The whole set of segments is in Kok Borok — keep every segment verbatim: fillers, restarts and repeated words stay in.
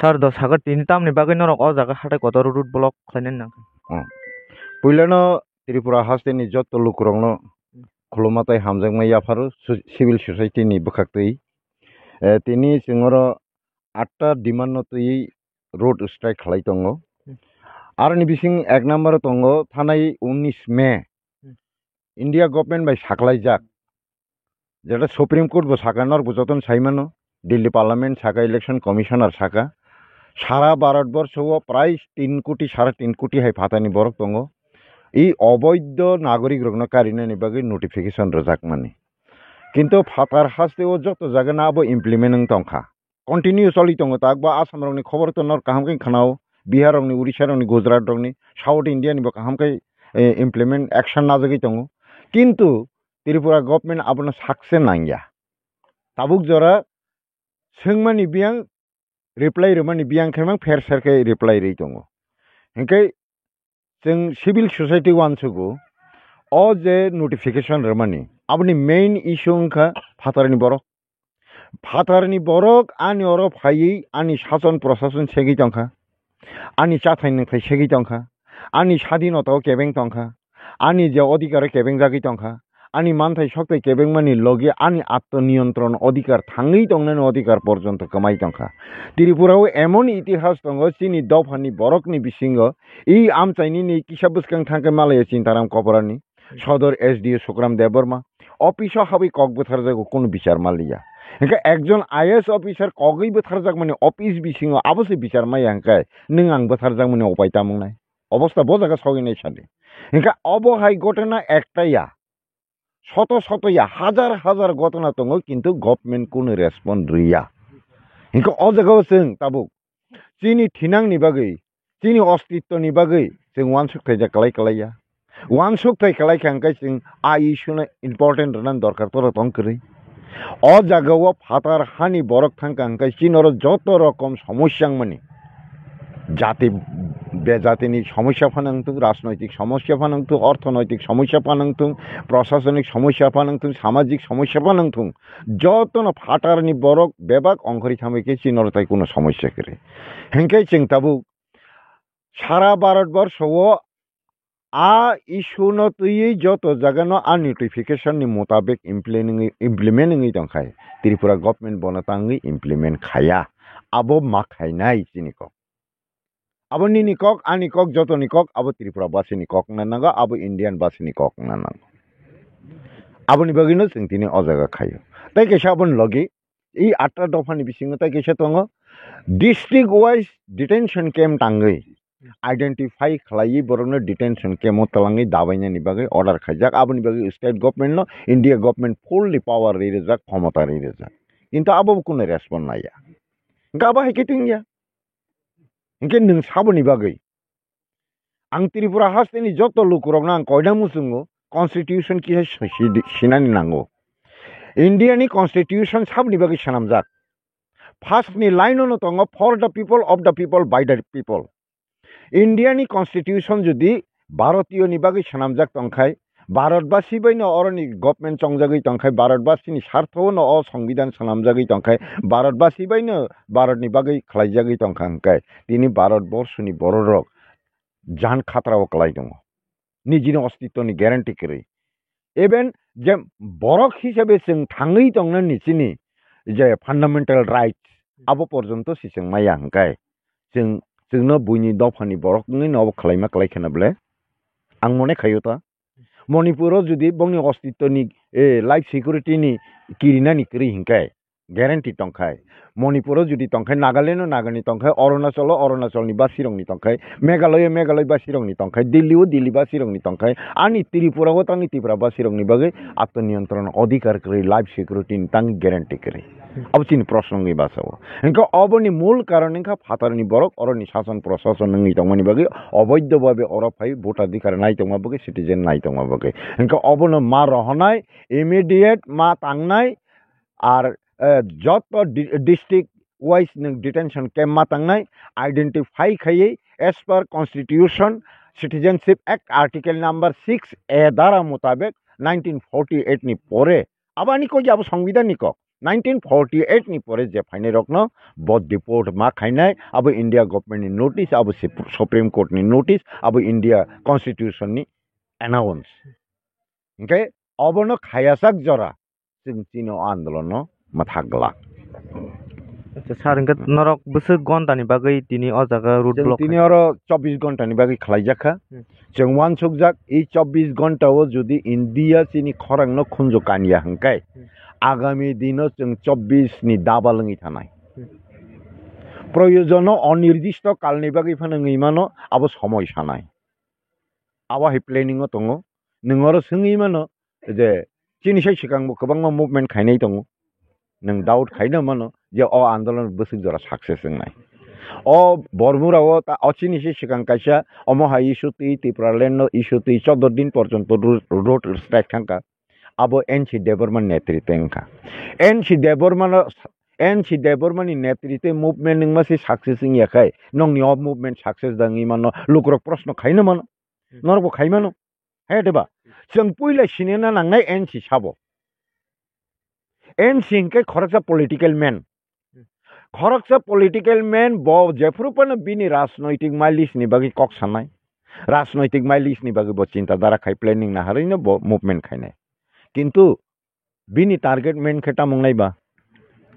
Sir, do sakha tini tamni bagwi norok o jaga hatai kotor road block khlainani nangkha? Oh. Puilano Tripura hasteni jotto lukurokno khuluma tei hamjakma yapharo su-, civil society ni bwkhaktwi. Eh, tini chwng oro atta demand no twi road strike khlai tongo. Hmm. Aroni bising ek number o tongo thanai unis May. Hmm. India government bai saklaijak. Jeta Supreme Court bo saka, norok bo jotono saimano, Delhi Parliament saka, Election Commissioner saka, sara Bharat borsho o prai tin koti, sara tin koti hai phatani borok tongo. I oboidho nagorik rokno karinani bagwi notification rwjakmani. Kintu phatar haste o joto jaga no abo implement wng tongkha. Continue choli tongo, tak ba Assam rokni khobor to nor kaham khe khnao, Bihar rokni, Odisha rokni, Gujarat rokni, South India ni bo kaham khe, eh, implement action najagwi tongo. Kintu Tripura government abono sakse nangya. Tabuk jora swngmani biyang, reply rwmani biyang khe mang pher ser khe reply rwi tongo. Hinkhe chwng civil society uansugo, o je notification rwmani, aboni main issue wngkha phatarni borok. Phatarni borok ani oro phaiwi ani sason prosason segwi tongkha, ani chathai nwngthai segwi tongkha, ani sadinota o kebeng tongkha, ani je odhikar o kebeng jagwi tongkha, ani manthai sokthai kebengmani logi ani atto niyontron odhikar thangwi tongnani odhikar porjonto kwmai tongkha. Tripura o emon itihas tongo, chini dophani borokni bisingo i amchaini ni kisa bwskang thangkhe malaya Chintaram Kobrani, Sodor S D O Sukram Debbarma, office o habwi kok bwtharjago, kunu bichar maliya. Hinkhe ekjon I A S officer kogwi bwtharjakmani office bisingo abo se bichar maya hinkhe nwng ang bwtharjakmani upai tamo wngnai? Obostha bo jaga sogwi nai sadi. Hinkhe obo hai gotona ekta ya, soto soto ya, hajar hajar gotona tongo, kintu government kunu respond rwya. Hinkhe o jaga o chwng tabuk chini thinangni bagwi, chini ostitto ni bagwi chwng uansuk thaijak kwlai kwlai ya. Uansuk thai kwlai kha hinkhe chwng a issue no important rwnani dorkar toro tong kwrwi. O jaga o phatar hani borok thangkha hinkhe chini oro joto rokom somosya wngmani, jati bejatini somosya phano wngthung, rajnoitik somosya phano wngthung, orthonoitik somosya phano wngthung, prosasonik somosya phano wngthung, samajik somosya phano wngthung, jotono phatarni borok bebak ongkhorwi thangbai khe chini oro tai kuno somosya kwrwi. Hinkhe chwng tabuk sara Bharat borsho o a issue no twiwi joto jaga no a notification ni mutabik implement, implement wngwi tongkhai, Tripura government bono tangwi implement khaya. Abo ma khainai chini kok. Abo nini kok, ani kok, jotoni kok, abo Tripura basini kok wngna nango, abo Indian basini kok wngna nango. Aboni bagwino chwng tini o jaga khaio. Tei kaisa aboni logi, i atta dophani bisingo tei kaisa tongo, district wise detention camp tangwi identify khlaiwi borokno detention camp o twlangwi dabainani bagwi order khaijak. Aboni bagwi state government no India government fully power rwi rijak, khomota rwi rijak. Kintu abo bo kunu respond naiya. Hinkhe abo hai khe tongya. Hinkhe nwng saboni bagwi ang Tripura hasteni joto lukurokno ang koina muchungo constitution kisa si-, si-, sinani nango. India ni constitution saboni bagwi swnamjak. First ni line ono tongo, "For the people, of the people, by the people." India ni constitution jodi Bharatiyo ni bagwi swnamjak tongkhai, Bharatbasi bai no oroni government chongjagwi tongkhai, Bharatbasi ni sartho no o songbidan swnamjagwi tongkhai, Bharatbasi bai no Bharat ni bagwi khlaijagwi tongkha hinkhe, tini Bharat borsho ni borok rok jan khatra o kwlai tongo, nijini ostitto ni guarantee kwrwi. Even je borok hisabe chwng thangwi tongnani chini je fundamental rights, abo porjonto se chwng maya hinkhe, chwng, chwngno buini dophani borok wngwi no obo khlaima kwlai kheno bole? Ang mone khaio ta. Manipuro jodi bongni ostitto ni, eh, life security ni kirinani kwrwi hinkhe, guarantee tongkhai. Manipuro jodi tongkhai, Nagaland o Nagani tongkhai, Arunachal o Arunachal ni basirokni tongkhai, Meghalaya o Meghalaya basirokni tongkhai, Delhi o Delhi basirokni tongkhai, ani Tripura o tangni Tripura basirokni bagwi atmaniyontron odhikar kwrwi, life security ni tangni guarantee kwrwi. Abo chini proshno wngwi basa o. Hinkhe oboni mul karon wngkha phatarni borok oroni sason prosason wngwi tongmani bagwi, oboidho babe oro phai vote adhikar nai tongma bagwi, citizen nai tongma bagwi. Hinkhe obono ma rohonai, immediate ma tangnai, ar, eh, joto di-, district wise nwng detention camp ma tangnai, identify khaiwi as per Constitution, Citizenship Act Article number six A dara mutabek nineteen forty-eight ni pore, abo ani kok ya, abo Songbidan ni kok. nineteen forty eight ni pore je phainai rokno bo deport ma khainai, abo India government ni notice, abo Sup-, Supreme Court ni notice, abo India Constitution ni announce. Hingke obono khayasak jora chwng chini o andolon no mwthak glak. Acha, sir, hingke norok bwswk gonta ni bagwi tini o jaga road Chwng block tini khai? Oro chobbish gonta ni bagwi khlaijakha. Hmm. Chwng uansukjak, i chobbish gonta o jodi India chini khorang no khunju kanya hwnkhe, Hmm. agami dino chwng chobbish ni double wngwi thanai. Hmm. Proyojono onirdisto kalni bagwi phano wngwi mano, abo somoi sanai. Abo hai planning o tongo. Nwng oro swngwi mano je chini sai swkang bo kwbangma movement khainai tongo. Nwng doubt khaina mano je o andolon bwswk jora success wngnai. O Bormura o ta, o chini se swkang kaisa omo hai issue twi, Tipraland no issue twi, choudo din porjonto ro-, road strike thangkha. Abo N C Debbarma netritwe wngkha. N C Debbarma no, N C Debbarma ni netritwe movement wngma se success wngya khai, nongni o movement success da wngwi mano, lukurok proshno khaina mano, Hmm. norokbo khai mano. Hai diba? Chwng puila sinina nangnai N C sabo. N C hingke khoroksa political man. Khoroksa political man bo jephuru phano bini rajnoitik mileage ni bagwi kok sanai. Rajnoitik mileage ni bagwi bo chinta dara khai planning naharwi no bo movement khainai. Kintu bini target main khe tamo wngnai ba?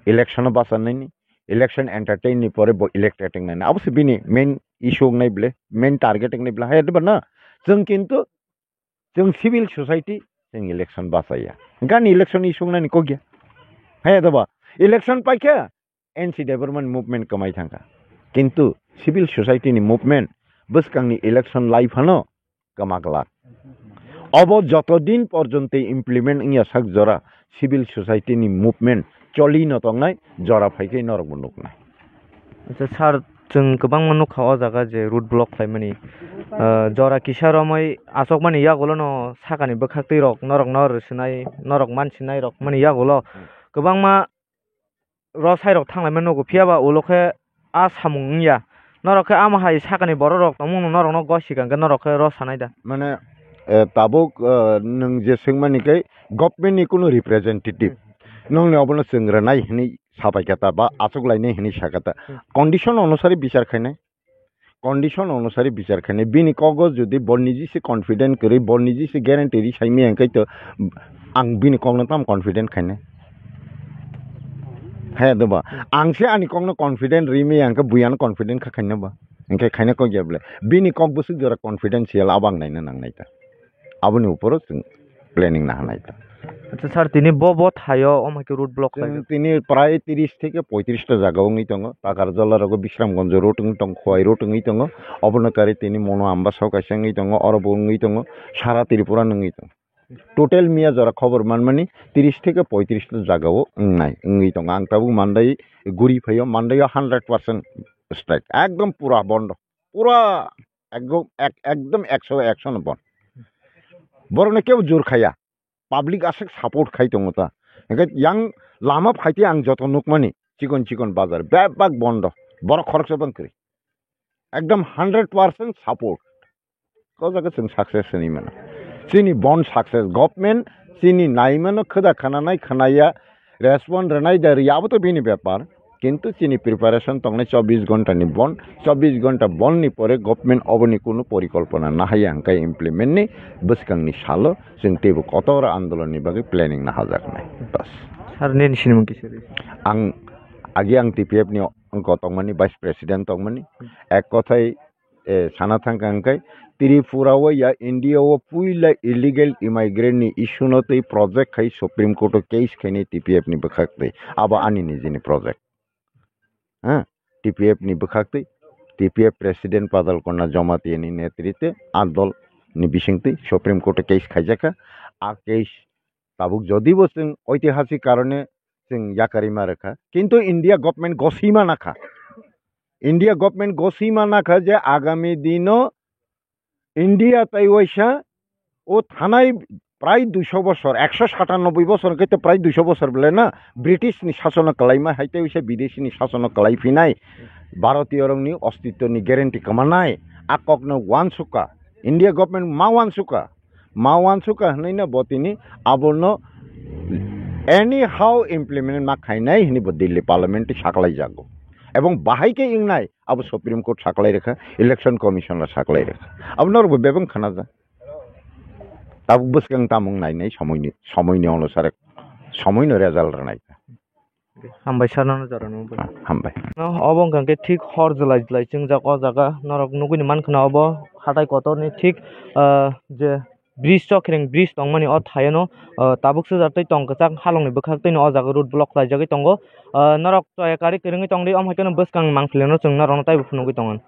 Election o bachanai ni, election entertain ni pore bo elected wngnai. Abo se bini main issue wngnai ble, main target wngnai ble. Hai diba na? Chwng kintu Chwng civil society, chwng election bachaya. Gani election issue nani kok ya. Hai da ba? Election paikha, N C Debbarma ni movement kwmai thangkha. Kintu civil society ni movement bwskang ni election lai phano kwma glak. Obo joto din porjonto implement wngya sak jora civil society ni movement choli no tongnai, jora phaikhe norok bo nuknai. Acha, sir, chwng kwbangma nukha o jaga je road block khlaimani. Ah, jora kisa romwi aswkmani yagulo no sakani bwkhaktwi rok norok no rwswnai, norok mansinai rok mani yagulo kwbangma rosai rok thanglaimani nugo, phiya ba ulo khe a samung wngya. Norok khe ama hai sakani borok rok tongmung no norok no gosi kang khe norok khe rosanai da. Mane, eh, tabuk, eh, nwng je swngmani khe government ni kunu representative. Hmm. Nongni obono chwng rwnai hinwi sabai kha ta ba achuk lainai hinwi sa kha ta. Hmm. Condition onusari bichar khainai. Condition onusari bichar khainai. Bini kogo jodi bo niji se confident kwrwi, bo niji se guarantee ri saimaya hwnkhe to ang bini kokno tamo confident khainai. Hai da ba? Hmm. Ang se ani kokno confident ri maya hwnkhe buiano confident kha khaina ba? Hwnkhe khaina kok ya bwle. Bini kok bwswk jora confidential abo ang naina nangnai ta. Aboni uporo chwng planning nahanai ta. Acha sir, tini bo, bo thaio, omo hai khe road block Chwng khlaijak. Tini prai tris theke poitris ta jaga wngwi tongo. Takarjala rogo Bishramganj road wngwi tongo, Khowai road wngwi tongo. Obono kari tini Mono Ambasa kaisa wngwi tongo, oro bo wngwi tongo. Sara Tripura wngwi tongo. Total miya jora khobor manmani tris theke poitris ta jaga o wngnai, wngwi tongo. Ang tabuk Mandai guri phaio, Mandai o hundred percent strike. Ekdom pura bondo. Pura ekdom ek-, ekdom ekso ekso no bon. Borokno kebo jor khaya. Public aswk support khai tongo ta. Hingkhe yang lama phaite ang joto nukmani chikon chikon bazar bebak bondo. Borok khoroksa bang kwrwi. Ekdom hundred percent support. Ko jaga chwng success hinwi mano. Chini bon success government chini naimano khwda khananai khanaya respond rwnai da rwya abo to bini bepar. Kintu chini preparation tongnai chobbish ghonta ni bon, chobbish ghonta bon ni pore government oboni kunu porikolpona nahaya hwnkhe implement ni bwskang ni salo chwng teibo kotor andolon ni bagwi planning nahajaknai. Bas. Sir, nini sinimung kisa ri? Ang agi ang T P F ni wngkha tongmani, vice president tongmani. Ek kothai eh, sana thangkha hwnkhe Tripura o ya India o puila illegal immigrant ni issue no twi project khai Supreme Court o case khainai T P F ni bwkhak twi. Abo ani nijini project. Ha? T P F ni bwkhak twi, T P F president Padal Konna Jamatia ni netritwe a dol ni bising twi Supreme Court o case khaijakha. A case tabuk jodi bo chwng oitihasik karone chwng yakarwi ma rwkha. Kintu India government gosima nakha. India government gosima nakha je agami dino India tai waisa o thanai prai duiso bosor, ekso satanoboi bosor hwnkhe to prai duiso bosor bole na British ni sasono kwlaima hai tai waisa bidesi ni sasono kwlai phinai Bharatiyo rokni ostitto ni guarantee kwmanai a kokno uansukha. India government ma uansukha. Ma uansukha hwnwi no bo tini abono Anyhow implement ma khainai hwnwi bo Delhi Parliament saklai jago. Ebong bahai khe wngnai abo Supreme Court saklai rwkha, Election Commission rok saklai rwkha. Abo norokbo bebeng khana ja. Tabuk bwskang tamung nainai somoini, somoini onusare somoino result rwnai. Hambai sir, nono jora no. Ah, hambai. No, obo wngkha khe thik hor jwlai jwlai chingjak o jaga. Norok nugui ni mankha na obo hatai kotor ni thik, ah, je bridge, Chokhreng bridge tongmani o thai o no, ah, tabuk sujak tei tong kwchak halong ni bwkhak tei no o jaga road block khlai jagwi tongo. Ah, norok chaya kari kwrwngwi tong di, omo hai khe no bwskang ni mangpili no chwng norok no taibo phunugwi tongo.